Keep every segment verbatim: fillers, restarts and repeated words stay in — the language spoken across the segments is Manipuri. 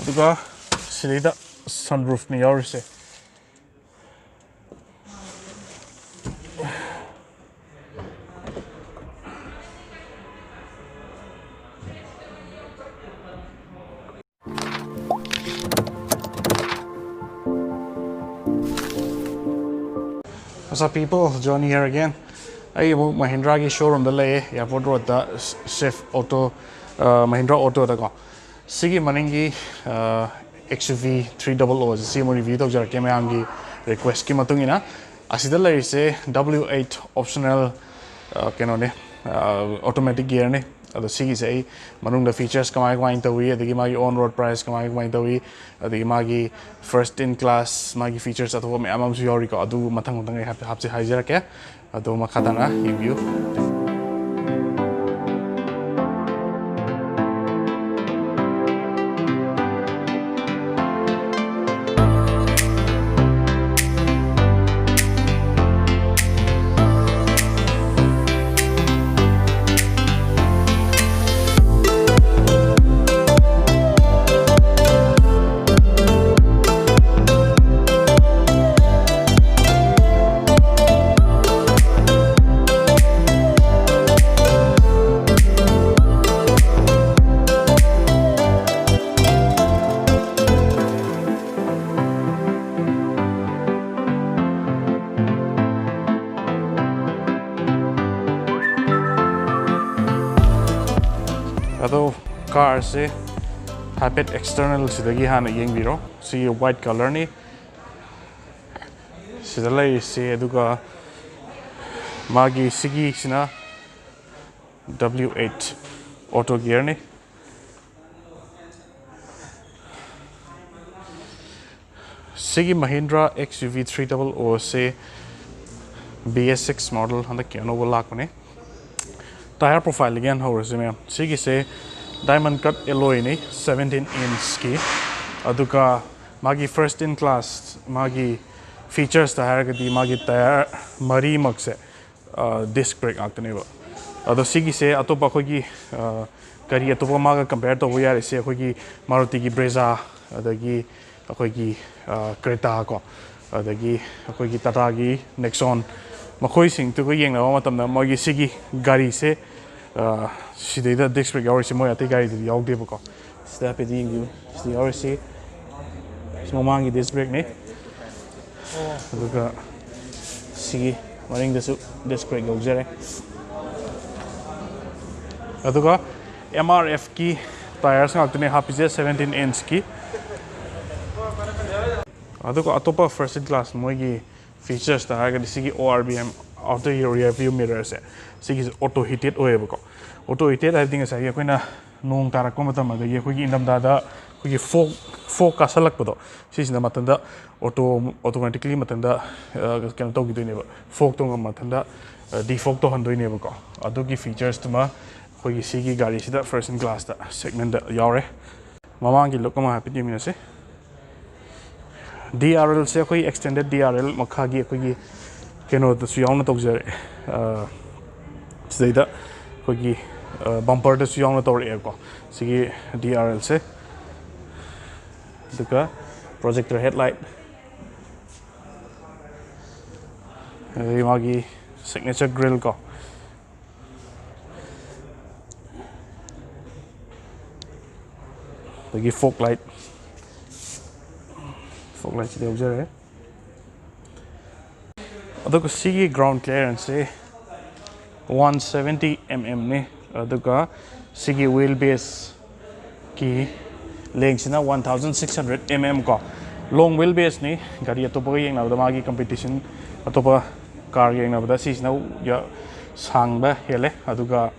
ꯑꯗꯨꯒ ꯁꯤꯗꯩꯗ ꯁꯟꯔꯨꯐꯅꯤ ꯌꯥꯎꯔꯤꯁꯦ꯫ What's up, people? Johnny here again. ꯑꯩ ꯑꯃꯨꯛ ꯃꯍꯤꯟꯗ꯭ꯔꯥꯒꯤ ꯁꯣꯔꯨꯝꯗ ꯂꯩꯌꯦ, ꯑꯦꯌꯥꯔꯄꯣꯔꯠ ꯔꯣꯗꯇ, ꯁꯦꯐ ꯑꯣꯇꯣ, ꯃꯍꯤꯟꯗ꯭ꯔꯥ ꯑꯣꯇꯣꯗꯀꯣ꯫ ꯁꯤꯒꯤ ꯃꯅꯤꯡꯒꯤ XUV three double O ꯁꯤ ꯑꯃꯨꯛ ꯔꯤꯚ꯭ꯌꯨ ꯇꯧꯖꯔꯛꯀꯦ, ꯃꯌꯥꯝꯒꯤ ꯔꯤꯀ꯭ꯋꯦꯁꯀꯤ ꯃꯇꯨꯡ ꯏꯟꯅ꯫ ꯑꯁꯤꯗ ꯂꯩꯔꯤꯁꯦ W eight optional, ꯀꯩꯅꯣꯅꯦ, ꯑꯣꯇꯣꯃꯦꯇꯤꯛ ꯒꯤꯌꯔꯅꯦ꯫ ꯑꯗꯣ ꯁꯤꯒꯤꯁꯦ ꯑꯩ ꯃꯅꯨꯡꯗ ꯐꯤꯆꯔꯁ ꯀꯃꯥꯏ ꯀꯃꯥꯏꯅ ꯇꯧꯏ, ꯑꯗꯒꯤ ꯃꯥꯒꯤ on road price ꯀꯃꯥꯏ ꯀꯃꯥꯏꯅ ꯇꯧꯏ, ꯑꯗꯒꯤ ꯃꯥꯒꯤ first in class, ꯃꯥꯒꯤ ꯐꯤꯆꯔꯁ ꯑꯇꯣꯞꯄ ꯃꯌꯥꯝ ꯑꯃꯁꯨ ꯌꯥꯎꯔꯤꯀꯣ꯫ ꯑꯗꯨ ꯃꯊꯪ ꯃꯊꯪ ꯑꯩ ꯍꯥꯏꯐꯦꯠ ꯍꯥꯞꯆ-, ꯍꯥꯏꯖꯔꯛꯀꯦ꯫ ꯑꯗꯣ ꯃꯈꯥ ꯇꯥꯅ ꯌꯦꯡꯕꯤꯌꯨ꯫ ꯑꯗꯣ ꯀꯥꯔꯁꯦ ꯍꯥꯏꯐꯦꯠ ꯑꯦꯛꯁꯇꯔꯅꯦꯜ ꯁꯤꯗꯒꯤ ꯍꯥꯟꯅ ꯌꯦꯡꯕꯤꯔꯣ꯫ ꯁꯤ ꯋꯥꯏꯠ ꯀꯂꯔꯅꯤ꯫ ꯁꯤꯗ ꯂꯩꯔꯤꯁꯦ, ꯑꯗꯨꯒ ꯃꯥꯒꯤ ꯁꯤꯒꯤꯁꯤꯅ W eight auto gearꯅꯤ꯫ ꯁꯤꯒꯤ Mahindra XUV three double O ꯁꯦ BS six model ꯍꯟꯗꯛꯀꯤ ꯑꯅꯧꯕ ꯂꯥꯛꯄꯅꯦ꯫ Tyre profile ꯗꯒꯤ ꯍꯥꯟꯅ ꯍꯧꯔꯁꯤ ꯃꯌꯥꯝ꯫ ꯁꯤꯒꯤꯁꯦ diamond cut alloyꯅꯤ, seventeen inchꯀꯤ꯫ ꯑꯗꯨꯒ ꯃꯥꯒꯤ first in class, ꯃꯥꯒꯤ featuresꯇ ꯍꯥꯏꯔꯒꯗꯤ ꯃꯥꯒꯤ tyre ꯃꯔꯤꯃꯛꯁꯦ disc brake ꯉꯥꯛꯇꯅꯦꯕ꯫ ꯑꯗꯣ ꯁꯤꯒꯤꯁꯦ ꯑꯇꯣꯞꯄ ꯑꯩꯈꯣꯏꯒꯤ ꯒꯥꯔꯤ ꯑꯇꯣꯞꯄ ꯃꯥꯒ compare ꯇꯧꯕ ꯌꯥꯔꯤꯁꯦ ꯑꯩꯈꯣꯏꯒꯤ ꯃꯥꯔꯨꯇꯤꯒꯤ ꯕ꯭ꯔꯦꯖꯥ, ꯑꯗꯒꯤ ꯑꯩꯈꯣꯏꯒꯤ ꯀ꯭ꯔꯦꯇꯥ ꯀꯣ, ꯑꯗꯒꯤ ꯑꯩꯈꯣꯏꯒꯤ ꯇꯥꯇꯥꯒꯤ ꯅꯦꯛꯁꯣꯟ, ꯃꯈꯣꯏꯁꯤꯡꯗꯨꯒ ꯌꯦꯡꯅꯕ ꯃꯇꯝꯗ ꯃꯣꯏꯒꯤ ꯁꯤꯒꯤ ꯒꯥꯔꯤꯁꯦ, ꯑ, ꯁꯤꯗꯩꯗ ꯗꯤꯁ ꯕ꯭ꯔꯦꯛ ꯌꯥꯎꯔꯤꯁꯦ ꯃꯣꯏ ꯑꯇꯩ ꯒꯥꯔꯤꯗꯗꯤ ꯌꯥꯎꯗꯦꯕꯀꯣ꯫ ꯁꯤꯗ ꯍꯥꯏꯐꯦꯠ ꯌꯦꯡꯕꯤꯌꯨ꯫ ꯁꯤꯗ ꯌꯥꯎꯔꯤꯁꯤ ꯁꯤ ꯃꯃꯥꯡꯒꯤ ꯗꯤꯁ ꯕ꯭ꯔꯦꯛꯅꯤ꯫ ꯑꯗꯨꯒ ꯁꯤꯒꯤ ꯃꯅꯤꯡꯗꯁꯨ ꯗꯤꯁ ꯕ꯭ꯔꯦꯛ ꯌꯥꯎꯖꯔꯦ꯫ ꯑꯗꯨꯒ ꯑꯦꯝ ꯑꯥꯔ ꯑꯦꯐꯀꯤ ꯇꯥꯌꯔꯁ ꯉꯥꯛꯇꯅꯦ ꯍꯥꯞꯄꯤꯁꯦ, ꯁꯕꯦꯟꯇꯤꯟ ꯏꯟꯁꯀꯤ꯫ ꯑꯗꯨꯒ ꯑꯇꯣꯞꯄ ꯐꯥꯔꯁ ꯀ꯭ꯂꯥꯁ ꯃꯣꯏꯒꯤ ꯐꯤꯆꯔꯁꯇ ꯍꯥꯏꯔꯒꯗꯤ ꯁꯤꯒꯤ O R B M outer rear view ꯃꯤꯔꯔꯁꯦ, ꯁꯤꯒꯤꯁꯦ ꯑꯣꯇꯣ ꯍꯤꯇꯦꯠ ꯑꯣꯏꯌꯦꯕꯀꯣ꯫ ꯑꯣꯇꯣ ꯍꯤꯇꯦꯠ ꯍꯥꯏꯕꯗꯤ ꯉꯁꯥꯏꯒꯤ ꯑꯩꯈꯣꯏꯅ ꯅꯣꯡ ꯇꯥꯔꯛꯄ ꯃꯇꯝ, ꯑꯗꯒꯤ ꯑꯩꯈꯣꯏꯒꯤ ꯏꯪꯊꯝꯊꯥꯗ ꯑꯩꯈꯣꯏꯒꯤ ꯐꯣꯛ ꯐꯣꯛ ꯀꯥꯁꯜꯂꯛꯄꯗꯣ, ꯁꯤꯁꯤꯅ ꯃꯊꯟꯇ ꯑꯣꯇꯣ ꯑꯣꯇꯣꯃꯦꯇꯤꯀꯂꯤ ꯃꯊꯟꯇ, ꯑ, ꯀꯩꯅꯣ ꯇꯧꯈꯤꯗꯣꯏꯅꯦꯕ, ꯐꯣꯛꯇꯣ ꯃꯊꯟꯇ, ꯑ, ꯗꯤꯐꯣꯛ ꯇꯧꯍꯟꯗꯣꯏꯅꯦꯕꯀꯣ꯫ ꯑꯗꯨꯒꯤ ꯐꯤꯆꯔꯁꯇꯨꯃ ꯑꯩꯈꯣꯏꯒꯤ ꯁꯤꯒꯤ ꯒꯥꯔꯤꯁꯤꯗ ꯐꯥꯔꯁ ꯏꯟ ꯀ꯭ꯂꯥꯁꯇ ꯁꯦꯒꯃꯦꯟꯗ ꯌꯥꯎꯔꯦ꯫ ꯃꯃꯥꯡꯒꯤ ꯂꯨꯛ ꯑꯃ ꯍꯥꯏꯐꯦꯠ ꯌꯦꯡꯃꯤꯟꯅꯁꯦ꯫ ꯗꯤ ꯑꯥꯔ ꯑꯦꯜꯁꯦ ꯑꯩꯈꯣꯏ ꯑꯦꯛꯁꯇꯦꯟꯗꯦꯠ ꯗꯤ ꯑꯥꯔ ꯑꯦꯜ ꯃꯈꯥꯒꯤ ꯑꯩꯈꯣꯏꯒꯤ ꯀꯩꯅꯣꯗꯁꯨ ꯌꯥꯎꯅ ꯇꯧꯖꯔꯛꯑꯦ꯫ ꯑ, ꯁꯤꯗꯩꯗ ꯑꯩꯈꯣꯏꯒꯤ, ꯑ, ꯕꯝꯄꯔꯗꯁꯨ ꯌꯥꯎꯅ ꯇꯧꯔꯛꯑꯦꯀꯣ, ꯁꯤꯒꯤ ꯗꯤ ꯑꯥꯔ ꯑꯦꯜꯁꯦ꯫ ꯑꯗꯨꯒ ꯄ꯭ꯔꯣꯖꯦꯛꯇꯔ ꯍꯦꯠꯂꯥꯏꯠ, ꯑꯗꯒꯤ ꯃꯥꯒꯤ ꯁꯤꯒꯅꯦꯆꯔ ꯒ꯭ꯔꯤꯜ ꯀꯣ, ꯑꯗꯒꯤ ꯐꯣꯛ ꯂꯥꯏꯠ, ꯐꯣꯛ ꯂꯥꯏꯠꯁꯤꯗ ꯌꯥꯎꯖꯔꯦ꯫ ꯑꯗꯨꯒ ꯁꯤꯒꯤ ꯒ꯭ꯔꯥꯎꯟ ꯀ꯭ꯂꯤꯌꯥꯔꯦꯟꯁꯁꯦ ꯋꯥꯟ ꯁꯕꯦꯟꯇꯤ ꯑꯦꯝ ꯑꯦꯝꯅꯤ꯫ ꯑꯗꯨꯒ ꯁꯤꯒꯤ ꯋꯤꯜ ꯕꯦꯁꯀꯤ ꯂꯦꯡꯁꯤꯅ one thousand six hundred M M ꯀꯣ꯫ ꯂꯣꯡ ꯋꯤꯜ ꯕꯦꯁꯅꯤ꯫ ꯒꯥꯔꯤ ꯑꯇꯣꯞꯄꯒ ꯌꯦꯡꯅꯕꯗ, ꯃꯥꯒꯤ ꯀꯝꯄꯤꯇꯤꯁꯟ, ꯑꯇꯣꯞꯄ ꯀꯥꯔꯒ ꯌꯦꯡꯅꯕꯗ ꯁꯤꯁꯤꯅ ꯌꯥ-, ꯁꯥꯡꯕ ꯍꯦꯜꯂꯦ꯫ ꯑꯗꯨꯒ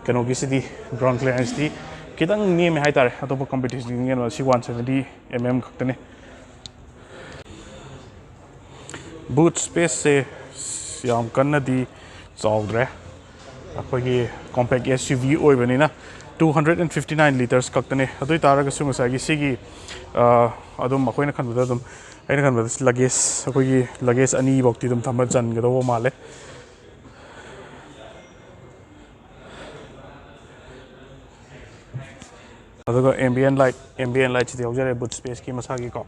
ꯀꯩꯅꯣꯒꯤꯁꯤꯗꯤ, ꯒ꯭ꯔꯥꯎꯟ ꯀ꯭ꯂꯤꯌꯥꯔꯦꯟꯁꯇꯤ ꯈꯤꯇꯪ ꯅꯦꯝꯃꯦ ꯍꯥꯏꯇꯥꯔꯦ, ꯑꯇꯣꯞꯄ ꯀꯝꯄꯤꯇꯤꯁꯟꯒ ꯌꯦꯡꯅꯕꯗ꯫ ꯁꯤ ꯋꯥꯟ ꯁꯕꯦꯟꯇꯤ ꯑꯦꯝ ꯑꯦꯝ ꯈꯛꯇꯅꯤ꯫ ꯕꯨꯠ ꯁ꯭ꯄꯦꯁꯁꯦ ꯌꯥꯝ ꯀꯟꯅꯗꯤ ꯆꯥꯎꯗ꯭ꯔꯦ꯫ ꯑꯩꯈꯣꯏꯒꯤ ꯀꯣꯝꯄꯦꯛ ꯑꯦꯁ ꯌꯨ ꯚꯤ ꯑꯣꯏꯕꯅꯤꯅ two hundred and fifty nine litres ꯈꯛꯇꯅꯦ꯫ ꯑꯗꯨ ꯑꯣꯏ ꯇꯥꯔꯒꯁꯨ ꯉꯁꯥꯏꯒꯤ ꯁꯤꯒꯤ, ꯑ, ꯑꯗꯨꯝ ꯑꯩꯈꯣꯏꯅ ꯈꯟꯕꯗ ꯑꯗꯨꯝ, ꯑꯩꯅ ꯈꯟꯕꯗ ꯂꯒꯦꯖ, ꯑꯩꯈꯣꯏꯒꯤ ꯂꯒꯦꯖ ꯑꯅꯤꯐꯧꯗꯤ ꯑꯗꯨꯝ ꯊꯝꯕ ꯆꯟꯒꯗꯧꯕ ꯃꯥꯜꯂꯦ꯫ ꯑꯗꯨꯒ ambient light, ambient light ꯁꯤꯗ ꯌꯥꯎꯖꯔꯦ, boot space ꯀꯤ ꯃꯁꯥꯒꯤꯀꯣ꯫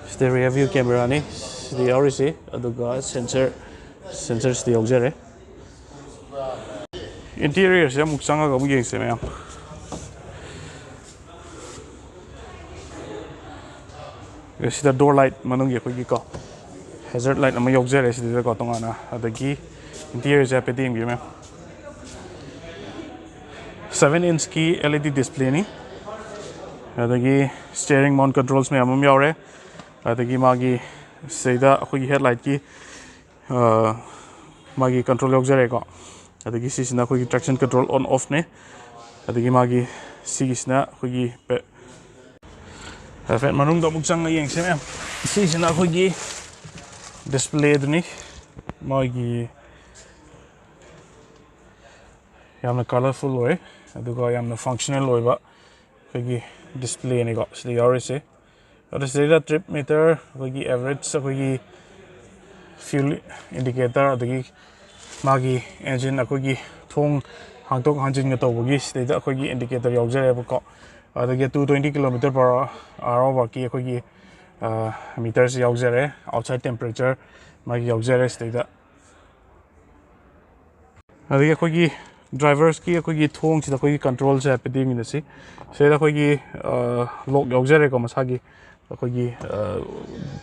ꯁꯤꯗ rear view camera ꯅꯤ ꯁꯤꯗ ꯌꯥꯎꯔꯤꯁꯤ, ꯑꯗꯨꯒ sensor, sensor ꯁꯤꯗ ꯌꯥꯎꯖꯔꯦ꯫ Interior ꯁꯤꯗ ꯑꯃꯨꯛ ꯆꯪꯉꯒ ꯑꯃꯨꯛ ꯌꯦꯡꯁꯦ ꯃꯌꯥꯝ꯫ ꯁꯤꯗ door light, ꯃꯅꯨꯡꯒꯤ ꯑꯩꯈꯣꯏꯒꯤꯀꯣ hazard light ꯑꯃ ꯌꯥꯎꯖꯔꯦ ꯁꯤꯗꯀꯣ ꯇꯣꯉꯥꯟꯅ꯫ ꯑꯗꯒꯤ interior ꯁꯦ ꯍꯥꯏꯐꯦꯠ ꯌꯦꯡꯕꯤꯌꯨ ꯃꯌꯥꯝ꯫ Seven inch ꯀꯤ L E D display ꯅꯤ꯫ ꯑꯗꯒꯤ steering mount controls ꯃꯌꯥꯝ ꯑꯃ ꯌꯥꯎꯔꯦ꯫ ꯑꯗꯒꯤ ꯃꯥꯒꯤ ꯁꯤꯗꯩꯗ ꯑꯩꯈꯣꯏꯒꯤ headlight ꯀꯤ, ꯑ, ꯃꯥꯒꯤ control ꯌꯥꯎꯖꯔꯦꯀꯣ꯫ ꯑꯗꯒꯤ ꯁꯤꯁꯤꯅ ꯑꯩꯈꯣꯏꯒꯤ traction control on off ꯅꯦ꯫ ꯑꯗꯒꯤ ꯃꯥꯒꯤ ꯁꯤꯒꯤꯁꯤꯅ ꯑꯩꯈꯣꯏꯒꯤ ꯄꯦ-, ꯍꯥꯏꯐꯦꯠ ꯃꯅꯨꯡꯗ ꯑꯃꯨꯛ ꯆꯪꯉ ꯌꯦꯡꯁꯦ ꯃꯌꯥꯝ꯫ ꯁꯤꯁꯤꯅ ꯑꯩꯈꯣꯏꯒꯤ display ꯗꯨꯅꯤ꯫ ꯃꯥꯒꯤ ꯌꯥꯝꯅ colourful ꯑꯣꯏ, ꯑꯗꯨꯒ ꯌꯥꯝꯅ functional ꯑꯣꯏꯕ ꯑꯩꯈꯣꯏꯒꯤ display ꯅꯤꯀꯣ ꯁꯤꯗ ꯌꯥꯎꯔꯤꯁꯦ꯫ ꯑꯗꯣ ꯁꯤꯗꯩꯗ trip meter, ꯑꯩꯈꯣꯏꯒꯤ average, ꯑꯩꯈꯣꯏꯒꯤ fuel indicator, ꯑꯗꯒꯤ ꯃꯥꯒꯤ engine ꯑꯩꯈꯣꯏꯒꯤ ꯊꯣꯡ ꯍꯥꯡꯗꯣꯛ ꯍꯥꯡꯖꯤꯟꯒ ꯇꯧꯕꯒꯤ ꯁꯤꯗꯩꯗ ꯑꯩꯈꯣꯏꯒꯤ indicator ꯌꯥꯎꯖꯔꯦꯕꯀꯣ꯫ ꯑꯗꯒꯤ two twenty kilometer per hour ꯐꯥꯎꯒꯤ ꯑꯩꯈꯣꯏꯒꯤ, ꯑ, meter ꯁꯦ ꯌꯥꯎꯖꯔꯦ꯫ Outside temperature ꯃꯥꯒꯤ ꯌꯥꯎꯖꯔꯦ ꯁꯤꯗꯩꯗ꯫ ꯑꯗꯒꯤ ꯑꯩꯈꯣꯏꯒꯤ driver ꯀꯤ ꯑꯩꯈꯣꯏꯒꯤ ꯊꯣꯡꯁꯤꯗ ꯑꯩꯈꯣꯏꯒꯤ control ꯁꯦ ꯍꯥꯏꯐꯦꯠ ꯌꯦꯡꯃꯤꯟꯅꯁꯤ꯫ ꯁꯤꯗ ꯑꯩꯈꯣꯏꯒꯤ, ꯑ, lock ꯌꯥꯎꯖꯔꯦꯀꯣ ꯃꯁꯥꯒꯤ꯫ ꯑꯩꯈꯣꯏꯒꯤ, ꯑ,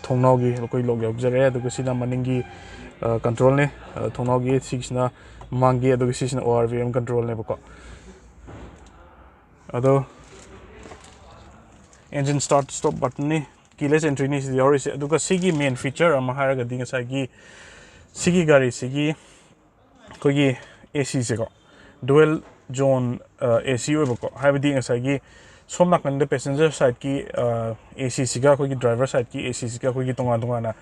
ꯊꯣꯡꯅꯥꯎꯒꯤ ꯑꯩꯈꯣꯏ lock ꯌꯥꯎꯖꯔꯦ꯫ ꯑꯗꯨꯒ ꯁꯤꯅ ꯃꯅꯤꯡꯒꯤ, ꯑ, control ꯅꯦ, ꯑ, ꯊꯣꯡꯅꯥꯎꯒꯤ꯫ ꯁꯤꯒꯤꯁꯤꯅ ꯃꯃꯥꯡꯒꯤ, ꯑꯗꯨꯒ ꯁꯤꯁꯤꯅ O R V M control ꯅꯦꯕꯀꯣ꯫ ꯑꯗꯣ engine start stop button ꯅꯤ꯫ Keyless entry ꯅꯤ ꯁꯤꯗ ꯌꯥꯎꯔꯤꯁꯦ꯫ ꯑꯗꯨꯒ ꯁꯤꯒꯤ main feature ꯑꯃ ꯍꯥꯏꯔꯒꯗꯤ ꯉꯁꯥꯏꯒꯤ ꯁꯤꯒꯤ ꯒꯥꯔꯤꯁꯤꯒꯤ ꯑꯩꯈꯣꯏꯒꯤ A C ꯁꯦꯀꯣ, dual zone, ꯑ, A C ꯑꯣꯏꯕꯀꯣ꯫ ꯍꯥꯏꯕꯗꯤ ꯉꯁꯥꯏꯒꯤ ꯁꯣꯝ ꯅꯥꯀꯟꯗ passenger side ꯀꯤ, ꯑ, A C ꯁꯤꯒ ꯑꯩꯈꯣꯏꯒꯤ driver side ꯀꯤ A C ꯁꯤꯒ ꯑꯩꯈꯣꯏꯒꯤ ꯇꯣꯉꯥꯟ ꯇꯣꯉꯥꯟꯅ,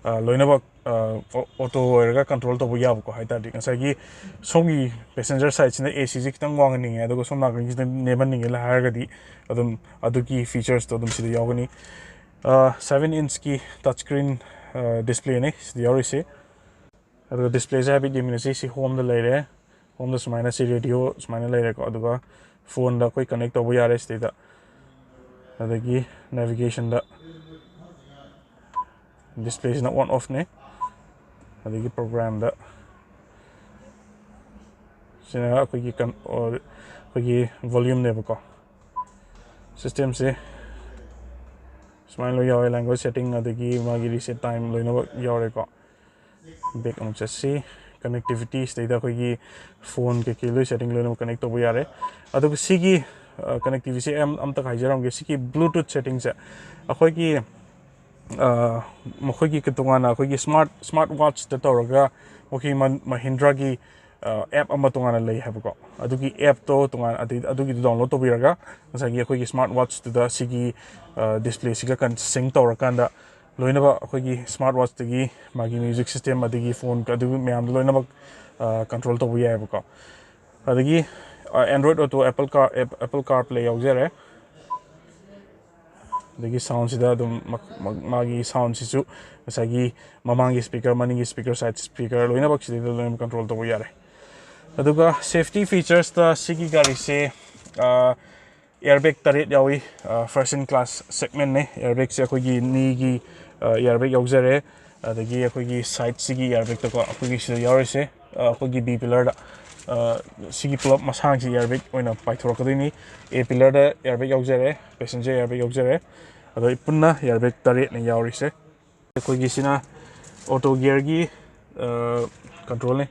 ꯑ, ꯂꯣꯏꯅꯃꯛ, ꯑ, ꯑꯣ-, auto ꯑꯣꯏꯔꯒ control ꯇꯧꯕ ꯌꯥꯕꯀꯣ꯫ ꯍꯥꯏ ꯇꯥꯔꯗꯤ ꯉꯁꯥꯏꯒꯤ ꯁꯣꯝꯒꯤ passenger side ꯁꯤꯅ A C ꯁꯤ ꯈꯤꯇꯪ ꯋꯥꯡꯍꯟꯅꯤꯡꯉꯦ, ꯑꯗꯨꯒ ꯁꯣꯝ ꯅꯥꯀꯟꯒꯤ ꯈꯤꯇꯪ ꯅꯦꯝꯍꯟꯅꯤꯡꯉꯦ ꯍꯥꯏꯔꯒꯗꯤ ꯑꯗꯨꯝ ꯑꯗꯨꯒꯤ features ꯇꯣ ꯑꯗꯨꯝ ꯁꯤꯗ ꯌꯥꯎꯒꯅꯤ꯫ ꯑ, seven inch ꯀꯤ touch screen, ꯑ, display ꯅꯤ ꯁꯤꯗ ꯌꯥꯎꯔꯤꯁꯦ꯫ ꯑꯗꯨꯒ display ꯁꯦ ꯍꯥꯏꯐꯦꯠ ꯌꯦꯡꯃꯤꯟꯅꯁꯤ꯫ ꯁꯤ home ꯗ ꯂꯩꯔꯦ꯫ Home ꯗ ꯁꯨꯃꯥꯏꯅ ꯁꯤ radio ꯁꯨꯃꯥꯏꯅ ꯂꯩꯔꯦꯀꯣ꯫ ꯑꯗꯨꯒ ꯐꯣꯟꯗ ꯑꯩꯈꯣꯏ ꯀꯅꯦꯛ ꯇꯧꯕ ꯌꯥꯔꯦ ꯁꯤꯗꯩꯗ꯫ ꯑꯗꯒꯤ ꯅꯦꯚꯤꯒꯦꯁꯟꯗ ꯗꯤꯁꯄ꯭ꯂꯦꯁꯤꯅ ꯑꯣꯟ ꯑꯣꯐꯅꯦ꯫ ꯑꯗꯒꯤ ꯄ꯭ꯔꯣꯒ꯭ꯔꯥꯝꯗ ꯁꯤꯅ ꯑꯩꯈꯣꯏꯒꯤ ꯀꯟ ꯑꯩꯈꯣꯏꯒꯤ ꯚꯣꯂ꯭ꯌꯨꯝꯅꯦꯕꯀꯣ꯫ ꯁꯤꯁꯇꯦꯝꯁꯦ ꯁꯨꯃꯥꯏꯅ ꯂꯣꯏ ꯌꯥꯎꯔꯦ, ꯂꯦꯡꯒ꯭ꯋꯦꯖ ꯁꯦꯠꯇꯤꯡ ꯑꯗꯒꯤ ꯃꯥꯒꯤ ꯔꯤꯁꯦꯠ ꯇꯥꯏꯝ ꯂꯣꯏꯅꯃꯛ ꯌꯥꯎꯔꯦꯀꯣ꯫ ꯕꯦꯛ ꯑꯃꯨꯛ ꯆꯠꯁꯤ꯫ ꯀꯅꯦꯛꯇꯤꯚꯤꯇꯤ ꯁꯤꯗꯩꯗ ꯑꯩꯈꯣꯏꯒꯤ ꯐꯣꯟ ꯀꯩꯀꯩ ꯂꯣꯏ ꯁꯦꯠꯇꯤꯡ ꯂꯣꯏꯅꯃꯛ ꯀꯅꯦꯛ ꯇꯧꯕ ꯌꯥꯔꯦ꯫ ꯑꯗꯨꯒ ꯁꯤꯒꯤ ꯀꯅꯦꯛꯇꯤꯚꯤꯇꯤꯁꯦ ꯑꯩ ꯑꯝ- ꯑꯝꯇ ꯍꯥꯏꯖꯔꯝꯒꯦ꯫ ꯁꯤꯒꯤ ꯕ꯭ꯂꯨꯇꯨꯠ ꯁꯦꯠꯇꯤꯡꯁꯦ ꯑꯩꯈꯣꯏꯒꯤ ꯑ, ꯃꯈꯣꯏꯒꯤ ꯇꯣꯉꯥꯟꯅ ꯑꯩꯈꯣꯏꯒꯤ ꯁ꯭ꯃꯥꯔꯠ ꯁ꯭ꯃꯥꯔꯠ ꯋꯥꯠꯆꯇ ꯇꯧꯔꯒ ꯃꯈꯣꯏ ꯃꯟ- ꯃꯍꯤꯟꯗ꯭ꯔꯥꯒꯤ ꯑꯦꯞ ꯑꯃ ꯇꯣꯉꯥꯟꯅ ꯂꯩ ꯍꯥꯏꯕꯀꯣ꯫ ꯑꯗꯨꯒꯤ ꯑꯦꯞꯇꯣ ꯇꯣꯉꯥꯟ ꯑꯗꯩ ꯑꯗꯨꯒꯤꯗꯣ ꯗꯥꯎꯟꯂꯣꯗ ꯇꯧꯕꯤꯔꯒ ꯉꯁꯥꯏꯒꯤ ꯑꯩꯈꯣꯏꯒꯤ ꯁ꯭ꯃꯥꯔꯠ ꯋꯥꯠꯆꯇꯨꯗ ꯁꯤꯒꯤ ꯗꯤꯁꯄ꯭ꯂꯦꯁꯤꯒ ꯁꯤꯡ ꯇꯧꯔꯀꯥꯟꯗ ꯂꯣꯏꯅꯃꯛ ꯑꯩꯈꯣꯏꯒꯤ ꯁ꯭ꯃꯥꯔꯠ ꯋꯥꯠꯆꯇꯒꯤ ꯃꯥꯒꯤ ꯃ꯭ꯌꯨꯖꯤꯛ ꯁꯤꯁꯇꯦꯝ ꯑꯗꯒꯤ ꯐꯣꯟ ꯑꯗꯨ ꯃꯌꯥꯝꯗꯣ ꯂꯣꯏꯅꯃꯛ ꯀꯟꯇ꯭ꯔꯣꯜ ꯇꯧꯕ ꯌꯥꯏꯑꯕꯀꯣ꯫ ꯑꯗꯒꯤ Android Auto, Apple car Apple CarPlay ꯌꯥꯎꯖꯔꯦ꯫ ꯑꯗꯒꯤ ꯁꯥꯎꯟꯁꯤꯗ ꯑꯗꯨꯝ ꯃ- ꯃ- ꯃꯥꯒꯤ ꯁꯥꯎꯟꯁꯤꯁꯨ ꯉꯁꯥꯏꯒꯤ ꯃꯃꯥꯡꯒꯤ ꯁ꯭ꯄꯤꯀꯔ, ꯃꯅꯤꯡꯒꯤ ꯁ꯭ꯄꯤꯀꯔ, ꯁꯥꯏꯠ ꯁ꯭ꯄꯤꯀꯔ ꯂꯣꯏꯅꯃꯛ ꯁꯤꯗꯩꯗ ꯂꯣꯏꯅꯃꯛ ꯀꯟꯇ꯭ꯔꯣꯜ ꯇꯧꯕ ꯌꯥꯔꯦ꯫ ꯑꯗꯨꯒ ꯁꯦꯐꯇꯤ ꯐꯤꯆꯔꯁꯇ ꯁꯤꯒꯤ ꯒꯥꯔꯤꯁꯦ ꯑꯦꯌꯔꯕꯦꯒ ꯇꯔꯦꯠ ꯌꯥꯎꯏ꯫ First in class ꯁꯦꯒꯃꯦꯟꯅꯦ꯫ ꯑꯦꯌꯔꯕꯦꯒꯁꯦ ꯑꯩꯈꯣꯏꯒꯤ ꯅꯤꯒꯤ ꯑꯦꯌꯔꯕꯦꯒ ꯌꯥꯎꯖꯔꯦ꯫ ꯑꯗꯒꯤ ꯑꯩꯈꯣꯏꯒꯤ ꯁꯥꯏꯠꯁꯤꯒꯤ ꯑꯦꯌꯔꯕꯦꯒꯇꯀꯣ ꯑꯩꯈꯣꯏꯒꯤ ꯁꯤꯗ ꯌꯥꯎꯔꯤꯁꯦ ꯑꯩꯈꯣꯏꯒꯤ ꯕꯤ ꯄꯤꯂꯔꯗ ꯁꯤꯒꯤ ꯄꯨꯂꯞ ꯃꯁꯥꯡꯁꯤ ꯏꯌꯥꯔꯕꯦꯒ ꯑꯣꯏꯅ ꯄꯥꯏꯊꯣꯔꯛꯀꯗꯣꯏꯅꯤ꯫ ꯑꯦ ꯄꯤꯂꯔꯗ ꯏꯌꯥꯔꯕꯦꯒ ꯌꯥꯎꯖꯔꯦ, ꯄꯦꯁꯦꯟꯖꯔ ꯏꯌꯥꯔꯕꯦꯒ ꯌꯥꯎꯖꯔꯦ꯫ ꯑꯗꯣ ꯄꯨꯟꯅ ꯏꯌꯥꯔꯕꯦꯒ ꯇꯔꯦꯠꯅꯦ ꯌꯥꯎꯔꯤꯁꯦ꯫ ꯑꯩꯈꯣꯏꯒꯤ ꯁꯤꯅ ꯑꯣꯇꯣ ꯒꯤꯌꯔꯒꯤ ꯀꯟꯇ꯭ꯔꯣꯜꯅꯤ꯫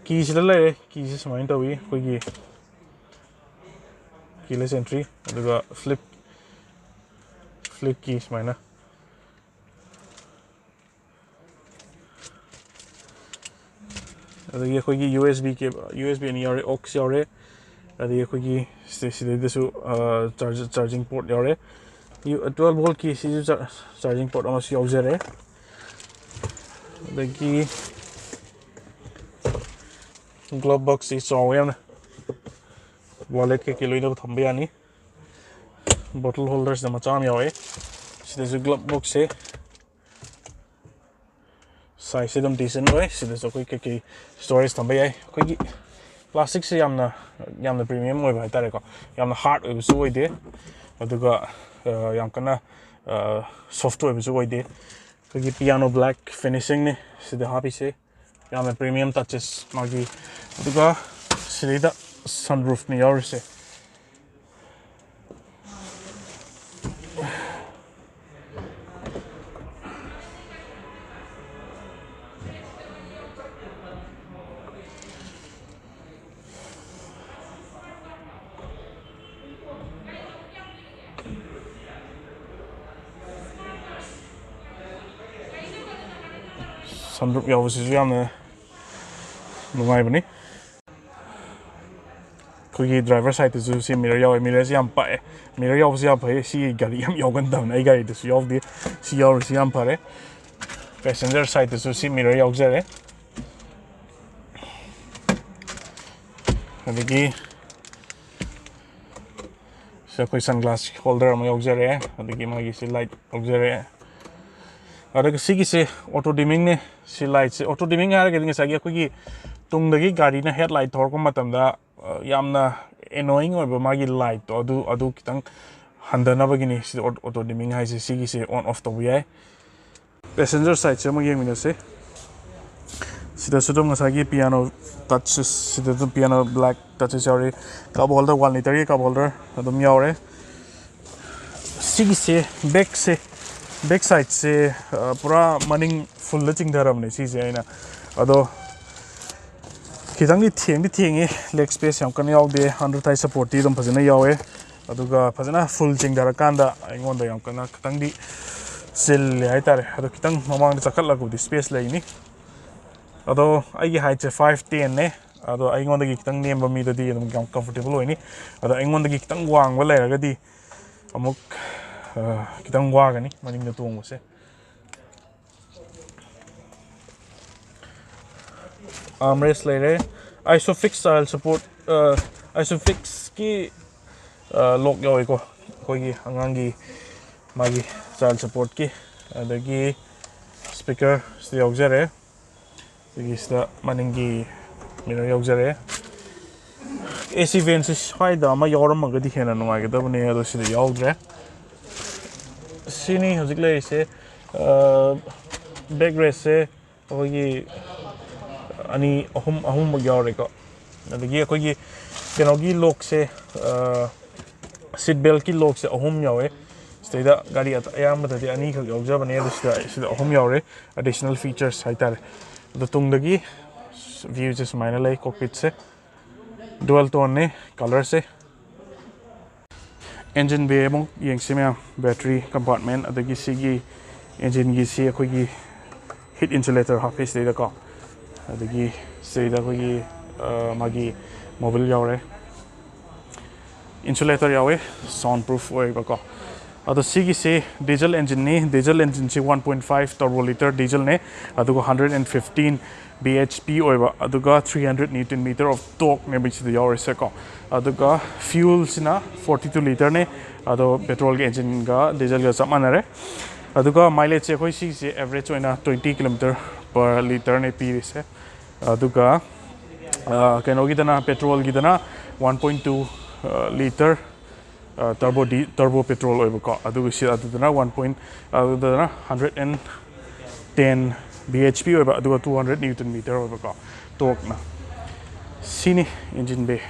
ꯀꯤꯁꯤꯗ ꯂꯩꯔꯦ꯫ ꯀꯤꯁꯤ ꯁꯨꯃꯥꯏꯅ ꯇꯧꯏ ꯑꯩꯈꯣꯏꯒꯤ ꯀꯤꯂꯦꯁ ꯑꯦꯟꯇ꯭ꯔꯤ꯫ ꯑꯗꯨꯒ ꯐ꯭ꯂꯤꯞ ꯐ꯭ꯂꯤꯞ ꯀꯤ ꯁꯨꯃꯥꯏꯅ꯫ ꯑꯗꯒꯤ ꯑꯩꯈꯣꯏꯒꯤ U S B cable, U S B ꯑꯅꯤ ꯌꯥꯎꯔꯦ, ꯑꯣꯛꯁ ꯌꯥꯎꯔꯦ꯫ ꯑꯗꯒꯤ ꯑꯩꯈꯣꯏꯒꯤ ꯁꯤ- ꯁꯤꯗꯩꯗꯁꯨ ꯆꯥꯔꯖꯤꯡ ꯄꯣꯔꯠ ꯌꯥꯎꯔꯦ꯫ ꯇ꯭ꯋꯦꯜꯕ ꯚꯣꯜꯠꯀꯤ ꯁꯤꯁꯨ ꯆꯥꯔꯖꯤꯡ ꯄꯣꯔꯠ ꯑꯃꯁꯨ ꯌꯥꯎꯖꯔꯦ꯫ ꯑꯗꯒꯤ ꯒ꯭ꯂꯣꯞ ꯕꯣꯛꯁꯁꯤ ꯆꯥꯎꯋꯦ ꯌꯥꯝꯅ, ꯋꯥꯂꯦꯠ ꯀꯩꯀꯩ ꯂꯣꯏꯅꯕ ꯊꯝꯕ ꯌꯥꯅꯤ꯫ ꯕꯣꯇꯜ ꯍꯣꯜꯗꯔꯁꯤꯗ ꯃꯆꯥ ꯑꯃ ꯌꯥꯎꯋꯦ꯫ ꯁꯤꯗꯁꯨ ꯒ꯭ꯂꯣꯞ ꯕꯣꯛꯁꯁꯦ ꯁꯥꯏꯖꯁꯦ ꯑꯗꯨꯝ ꯗꯤꯁꯦꯟ ꯑꯣꯏ꯫ ꯁꯤꯗꯁꯨ ꯑꯩꯈꯣꯏ ꯀꯩꯀꯩ ꯁ꯭ꯇꯣꯔꯦꯖ ꯊꯝꯕ ꯌꯥꯏ꯫ ꯑꯩꯈꯣꯏꯒꯤ ꯄ꯭ꯂꯥꯁꯇꯤꯛꯁꯦ ꯌꯥꯝꯅ ꯌꯥꯝꯅ ꯄ꯭ꯔꯤꯃꯤꯌꯝ ꯑꯣꯏꯕ ꯍꯥꯏꯇꯥꯔꯦꯀꯣ꯫ ꯌꯥꯝꯅ ꯍꯥꯔꯗ ꯑꯣꯏꯕꯁꯨ ꯑꯣꯏꯗꯦ, ꯑꯗꯨꯒ ꯑ, ꯌꯥꯝ ꯀꯟꯅ ꯁꯣꯐꯇ ꯑꯣꯏꯕꯁꯨ ꯑꯣꯏꯗꯦ꯫ ꯑꯩꯈꯣꯏꯒꯤ ꯄꯤꯌꯥꯅꯣ ꯕ꯭ꯂꯦꯛ ꯐꯤꯅꯤꯁꯤꯡꯅꯤ ꯁꯤꯗ ꯍꯥꯞꯄꯤꯁꯦ꯫ ꯌꯥꯝꯅ ꯄ꯭ꯔꯤꯃꯤꯌꯝ ꯇꯆꯦꯁ ꯃꯥꯒꯤ꯫ ꯑꯗꯨꯒ ꯁꯤꯗꯩꯗ ꯁꯟꯔꯨꯐꯅꯤ ꯌꯥꯎꯔꯤꯁꯦ꯫ ꯁꯟꯔꯨꯞ ꯌꯥꯎꯕꯁꯤꯁꯨ ꯌꯥꯝꯅ ꯅꯨꯡꯉꯥꯏꯕꯅꯤ꯫ ꯑꯩꯈꯣꯏꯒꯤ ꯗ꯭ꯔꯥꯏꯚꯔ ꯁꯥꯏꯠꯇꯁꯨ ꯁꯤ ꯃꯤꯔꯔ ꯌꯥꯎꯋꯦ꯫ ꯃꯤꯔꯔꯁꯤ ꯌꯥꯝ ꯄꯥꯛꯑꯦ꯫ ꯃꯤꯔꯔ ꯌꯥꯎꯕꯁꯤ ꯌꯥꯝ ꯐꯩ꯫ ꯁꯤ ꯒꯥꯔꯤ ꯌꯥꯝ ꯌꯥꯎꯒꯟꯗꯕꯅꯦ, ꯑꯩ ꯒꯥꯔꯤꯗꯁꯨ ꯌꯥꯎꯗꯦ꯫ ꯁꯤ ꯌꯥꯎꯔꯤꯁꯤ ꯌꯥꯝ ꯐꯔꯦ꯫ ꯄꯦꯁꯦꯟꯖꯔ ꯁꯥꯏꯠꯇꯁꯨ ꯁꯤ ꯃꯤꯔꯔ ꯌꯥꯎꯖꯔꯦ꯫ ꯑꯗꯒꯤ ꯁꯤꯗ ꯑꯩꯈꯣꯏ ꯁꯟꯒ꯭ꯂꯥꯁ ꯍꯣꯜꯗꯔ ꯑꯃ ꯌꯥꯎꯖꯔꯦ꯫ ꯑꯗꯒꯤ ꯃꯥꯒꯤ ꯁꯤ ꯂꯥꯏꯠ ꯌꯥꯎꯖꯔꯦ꯫ ꯑꯗꯨꯒ ꯁꯤꯒꯤꯁꯦ ꯑꯣꯇꯣ ꯗꯤꯃꯤꯡꯅꯦ꯫ ꯁꯤ ꯂꯥꯏꯠꯁꯦ ꯑꯣꯇꯣ ꯗꯤꯃꯤꯡ ꯍꯥꯏꯔꯒꯗꯤ ꯉꯁꯥꯏꯒꯤ ꯑꯩꯈꯣꯏꯒꯤ ꯇꯨꯡꯗꯒꯤ ꯒꯥꯔꯤꯅ ꯍꯦꯠ ꯂꯥꯏꯠ ꯊꯧꯔꯛꯄ ꯃꯇꯝꯗ, ꯑ, ꯌꯥꯝꯅ ꯑꯦꯅꯣꯌꯤꯡ ꯑꯣꯏꯕ ꯃꯥꯒꯤ ꯂꯥꯏꯠꯇꯣ ꯑꯗꯨ, ꯑꯗꯨ ꯈꯤꯇꯪ ꯍꯟꯊꯅꯕꯒꯤꯅꯤ ꯁꯤꯗ ꯑꯣꯇꯣ ꯗꯤꯃꯤꯡ ꯍꯥꯏꯁꯦ꯫ ꯁꯤꯒꯤꯁꯦ ꯑꯣꯟ ꯑꯣꯐ ꯇꯧꯕ ꯌꯥꯏ꯫ ꯄꯦꯁꯦꯟꯖꯔ ꯁꯥꯏꯠꯁꯦ ꯑꯃꯨꯛ ꯌꯦꯡꯃꯤꯟꯅꯁꯦ꯫ ꯁꯤꯗꯁꯨ ꯑꯗꯨꯝ ꯉꯁꯥꯏꯒꯤ ꯄꯤꯌꯥꯅꯣ ꯇꯆꯦꯁ, ꯁꯤꯗ ꯑꯗꯨꯝ ꯄꯤꯌꯥꯅꯣ ꯕ꯭ꯂꯦꯛ ꯇꯆꯦꯁ ꯌꯥꯎꯔꯤ꯫ ꯀꯞ ꯍꯣꯜꯗꯔ, ꯋꯥꯟ ꯂꯤꯇꯔꯒꯤ ꯀꯞ ꯍꯣꯜꯗꯔ ꯑꯗꯨꯝ ꯌꯥꯎꯔꯦ꯫ ꯁꯤꯒꯤꯁꯦ ꯕꯦꯛꯁꯦ, ꯕꯦꯛ ꯁꯥꯏꯠꯁꯦ, ꯑ, ꯄꯨꯔꯥ ꯃꯅꯤꯡ ꯐꯨꯜꯗ ꯆꯤꯡꯊꯔꯕꯅꯦ ꯁꯤꯁꯦ ꯑꯩꯅ꯫ ꯑꯗꯣ ꯈꯤꯇꯪꯗꯤ ꯊꯦꯡꯗꯤ ꯊꯦꯡꯉꯤ, ꯂꯦꯒ ꯁ꯭ꯄꯦꯁ ꯌꯥꯝ ꯀꯟꯅ ꯌꯥꯎꯗꯦ꯫ ꯑꯟꯗꯔ ꯊꯥꯏ ꯁꯞꯄꯣꯔꯠꯇꯤ ꯑꯗꯨꯝ ꯐꯖꯅ ꯌꯥꯎꯋꯦ꯫ ꯑꯗꯨꯒ ꯐꯖꯅ ꯐꯨꯜ ꯆꯤꯡꯊꯔꯀꯥꯟꯗ ꯑꯩꯉꯣꯟꯗ ꯌꯥꯝ ꯀꯟꯅ ꯈꯤꯇꯪꯗꯤ ꯆꯤꯜꯂꯦ ꯍꯥꯏꯇꯥꯔꯦ꯫ ꯑꯗꯣ ꯈꯤꯇꯪ ꯃꯃꯥꯡꯗ ꯆꯈꯠꯂꯒꯕꯨꯗꯤ ꯁ꯭ꯄꯦꯁ ꯂꯩꯅꯤ꯫ ꯑꯗꯣ ꯑꯩꯒꯤ ꯍꯥꯏꯠꯁꯦ ꯐꯥꯏꯚ ꯇꯦꯟꯅꯦ꯫ ꯑꯗꯣ ꯑꯩꯉꯣꯟꯗꯒꯤ ꯈꯤꯇꯪ ꯅꯦꯝꯕ ꯃꯤꯗꯗꯤ ꯑꯗꯨꯝ ꯌꯥꯝ ꯀꯝꯐꯣꯔꯇꯦꯕꯜ ꯑꯣꯏꯅꯤ꯫ ꯑꯗꯣ ꯑꯩꯉꯣꯟꯗꯒꯤ ꯈꯤꯇꯪ ꯋꯥꯡꯕ ꯂꯩꯔꯒꯗꯤ ꯑꯃꯨꯛ, ꯑ, ꯈꯤꯇꯪ ꯋꯥꯒꯅꯤ ꯃꯅꯤꯡꯗ ꯇꯣꯡꯕꯁꯦ꯫ ꯑꯥꯔꯝꯔꯦꯁ ꯂꯩꯔꯦ꯫ ꯑꯥꯏꯁꯣꯐꯤꯛꯁ ꯆꯥꯏꯜ ꯁꯄꯣꯔꯠ, ꯑꯥꯏꯁꯣꯐꯤꯛꯁꯀꯤ ꯂꯣꯛ ꯌꯥꯎꯋꯤꯀꯣ, ꯑꯩꯈꯣꯏꯒꯤ ꯑꯉꯥꯡꯒꯤ ꯃꯥꯒꯤ ꯆꯥꯏꯜ ꯁꯄꯣꯔꯠꯀꯤ꯫ ꯑꯗꯒꯤ ꯁ꯭ꯄꯤꯀꯔ ꯁꯤꯗ ꯌꯥꯎꯖꯔꯦ꯫ ꯑꯗꯒꯤ ꯁꯤꯗ ꯃꯅꯤꯡꯒꯤ ꯃꯤꯔꯔ ꯌꯥꯎꯖꯔꯦ꯫ ꯑꯦ ꯁꯤ ꯚꯦꯟꯁꯦ ꯁ꯭ꯋꯥꯏꯗ ꯑꯃ ꯌꯥꯎꯔꯝꯃꯒꯗꯤ ꯍꯦꯟꯅ ꯅꯨꯡꯉꯥꯏꯒꯗꯕꯅꯦ, ꯑꯗꯣ ꯁꯤꯗ ꯌꯥꯎꯗ꯭ꯔꯦ꯫ ꯁꯤꯅꯤ ꯍꯧꯖꯤꯛ ꯂꯩꯔꯤꯁꯦ꯫ ꯕꯦꯛ ꯔꯦꯁꯁꯦ ꯑꯩꯈꯣꯏꯒꯤ ꯑꯅꯤ, ꯑꯍꯨꯝ, ꯑꯍꯨꯝꯃꯨꯛ ꯌꯥꯎꯔꯦꯀꯣ꯫ ꯑꯗꯒꯤ ꯑꯩꯈꯣꯏꯒꯤ ꯀꯩꯅꯣꯒꯤ ꯂꯣꯛꯁꯦ, ꯁꯤꯠ ꯕꯦꯜꯀꯤ ꯂꯣꯛꯁꯦ ꯑꯍꯨꯝ ꯌꯥꯎꯋꯦ꯫ ꯁꯤꯗꯩꯗ ꯒꯥꯔꯤ ꯑꯌꯥꯝꯕꯗꯗꯤ ꯑꯅꯤꯈꯛ ꯌꯥꯎꯖꯕꯅꯦ, ꯑꯗꯨ ꯁꯤꯗ, ꯁꯤꯗ ꯑꯍꯨꯝ ꯌꯥꯎꯔꯦ, ꯑꯦꯗꯤꯁꯅꯦꯜ ꯐꯤꯆꯔꯁ ꯍꯥꯏꯇꯥꯔꯦ꯫ ꯑꯗꯣ ꯇꯨꯡꯗꯒꯤ ꯚ꯭ꯌꯨꯁꯦ ꯁꯨꯃꯥꯏꯅ ꯂꯩ, ꯀꯣꯛꯄꯤꯠꯁꯦ ꯗꯨꯋꯦꯜ ꯇꯣꯟꯅꯦ, ꯀꯂꯔꯁꯦ꯫ ꯏꯟꯖꯤꯟ ꯕꯦ ꯑꯃꯨꯛ ꯌꯦꯡꯁꯤ ꯃꯌꯥꯝ, ꯕꯦꯇ꯭ꯔꯤ ꯀꯝꯄꯥꯔꯠꯃꯦꯟ, ꯑꯗꯒꯤ ꯁꯤꯒꯤ ꯏꯟꯖꯤꯟꯒꯤ ꯁꯤ ꯑꯩꯈꯣꯏꯒꯤ ꯍꯤꯠ ꯏꯟꯁꯨꯂꯦꯇꯔ ꯍꯥꯞꯄꯤ ꯁꯤꯗꯩꯗꯀꯣ꯫ ꯑꯗꯒꯤ ꯁꯤꯗꯩꯗ ꯑꯩꯈꯣꯏꯒꯤ, ꯑ, ꯃꯥꯒꯤ ꯃꯣꯕꯤꯜ ꯌꯥꯎꯔꯦ, ꯏꯟꯁꯨꯂꯦꯇꯔ ꯌꯥꯎꯋꯦ, ꯁꯥꯎꯟ ꯄ꯭ꯔꯨꯐ ꯑꯣꯏꯕꯀꯣ꯫ ꯑꯗꯣ ꯁꯤꯒꯤꯁꯤ ꯗꯤꯖꯜ ꯏꯟꯖꯤꯟꯅꯤ꯫ ꯗꯤꯖꯜ ꯏꯟꯖꯤꯟꯁꯤ one point five turbo liter ꯗꯤꯖꯜꯅꯦ, ꯑꯗꯨꯒ hundred and fifteen B H P ꯑꯣꯏꯕ, ꯑꯗꯨꯒ three hundred newton meter of torqueꯅꯦꯕ ꯁꯤꯗ ꯌꯥꯎꯔꯤꯁꯦꯀꯣ꯫ ꯑꯗꯨꯒ ꯐ꯭ꯌꯨꯜꯁꯤꯅ forty two literꯅꯦ, ꯑꯗꯣ ꯄꯦꯇ꯭ꯔꯣꯜꯒꯤ ꯏꯟꯖꯤꯟꯒ ꯗꯤꯖꯜꯒ ꯆꯞ ꯃꯥꯟꯅꯔꯦ꯫ ꯑꯗꯨꯒ ꯃꯥꯏꯂꯦꯖꯁꯦ ꯑꯩꯈꯣꯏ ꯁꯤꯒꯤꯁꯦ ꯑꯦꯚꯔꯦꯖ ꯑꯣꯏꯅ twenty kilometer per literꯅꯦ ꯄꯤꯔꯤꯁꯦ꯫ ꯑꯗꯨꯒ, ꯑ, ꯀꯩꯅꯣꯒꯤꯗꯅ, ꯄꯦꯇ꯭ꯔꯣꯜꯒꯤꯗꯅ one point two liter, ꯑ, turbo ꯗꯤ, turbo petrol ꯑꯣꯏꯕꯀꯣ, ꯑꯗꯨꯒ ꯁꯤ, ꯑꯗꯨꯗꯅ one point, ꯑꯗꯨꯗꯅ hundred and ten B H P ꯑꯣꯏꯕ, ꯑꯗꯨꯒ two hundred newton meter ꯑꯣꯏꯕꯀꯣ, torqueꯅ꯫ ꯁꯤꯅꯤ ꯏꯟꯖꯤꯟ ꯕꯦ꯫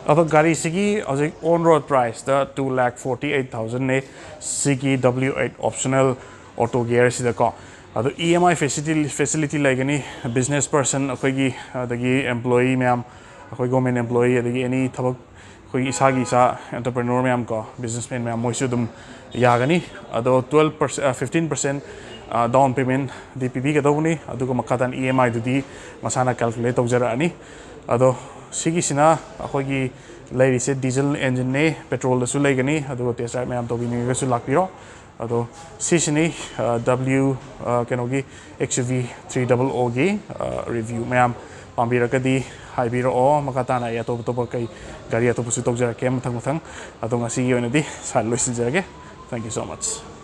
ꯑꯗꯣ ꯒꯥꯔꯤꯁꯤꯒꯤ ꯍꯧꯖꯤꯛ on road priceꯇ two lakh forty eight thousandꯅꯦ, ꯁꯤꯒꯤ W eight optional auto gearꯁꯤꯗꯀꯣ꯫ ꯑꯗꯣ E M I facility, facility ꯂꯩꯒꯅꯤ꯫ Business person ꯑꯩꯈꯣꯏꯒꯤ, ꯑꯗꯒꯤ employee ꯃꯌꯥꯝ, ꯑꯩꯈꯣꯏ government employee, ꯑꯗꯒꯤ any ꯊꯕꯛ, ꯑꯩꯈꯣꯏꯒꯤ ꯏꯁꯥꯒꯤ ꯏꯁꯥ entrepreneur ꯃꯌꯥꯝ ꯀꯣ, businessman ꯃꯌꯥꯝ, ꯃꯣꯏꯁꯨ ꯑꯗꯨꯝ ꯌꯥꯒꯅꯤ꯫ ꯑꯗꯣ twelve percent, fifteen percent down paymentꯗꯤ ꯄꯤꯕꯤꯒꯗꯧꯕꯅꯤ, ꯑꯗꯨꯒ ꯃꯈꯥ ꯇꯥꯅ E M Iꯗꯨꯗꯤ ꯃꯁꯥꯅ calculate ꯇꯧꯖꯔꯛꯑꯅꯤ꯫ ꯑꯗꯣ ꯁꯤꯒꯤꯁꯤꯅ ꯑꯩꯈꯣꯏꯒꯤ ꯂꯩꯔꯤꯁꯦ ꯗꯤꯖꯜ ꯏꯟꯖꯤꯟꯅꯦ, ꯄꯦꯇ꯭ꯔꯣꯜꯗꯁꯨ ꯂꯩꯒꯅꯤ, ꯑꯗꯨꯒ test drive ꯃꯌꯥꯝ ꯇꯧꯕꯤꯅꯤꯡꯉꯒꯁꯨ ꯂꯥꯛꯄꯤꯔꯣ꯫ ꯑꯗꯣ ꯁꯤꯁꯤꯅꯤ, ꯑ, W, ꯑ, ꯀꯩꯅꯣꯒꯤ X U V three double Oꯒꯤ, ꯑ, review꯫ ꯃꯌꯥꯝ ꯄꯥꯝꯕꯤꯔꯒꯗꯤ ꯍꯥꯏꯕꯤꯔꯛꯑꯣ꯫ ꯃꯈꯥ ꯇꯥꯅ ꯑꯩ ꯑꯇꯣꯞ ꯑꯇꯣꯞꯄ ꯀꯩ ꯒꯥꯔꯤ ꯑꯇꯣꯞꯄꯁꯨ ꯇꯧꯖꯔꯛꯀꯦ ꯃꯊꯪ ꯃꯊꯪ꯫ ꯑꯗꯣ ꯉꯁꯤꯒꯤ ꯑꯣꯏꯅꯗꯤ ꯁ꯭ꯋꯥꯏꯗ ꯂꯣꯏꯁꯤꯟꯖꯔꯒꯦ꯫ Thank you so much꯫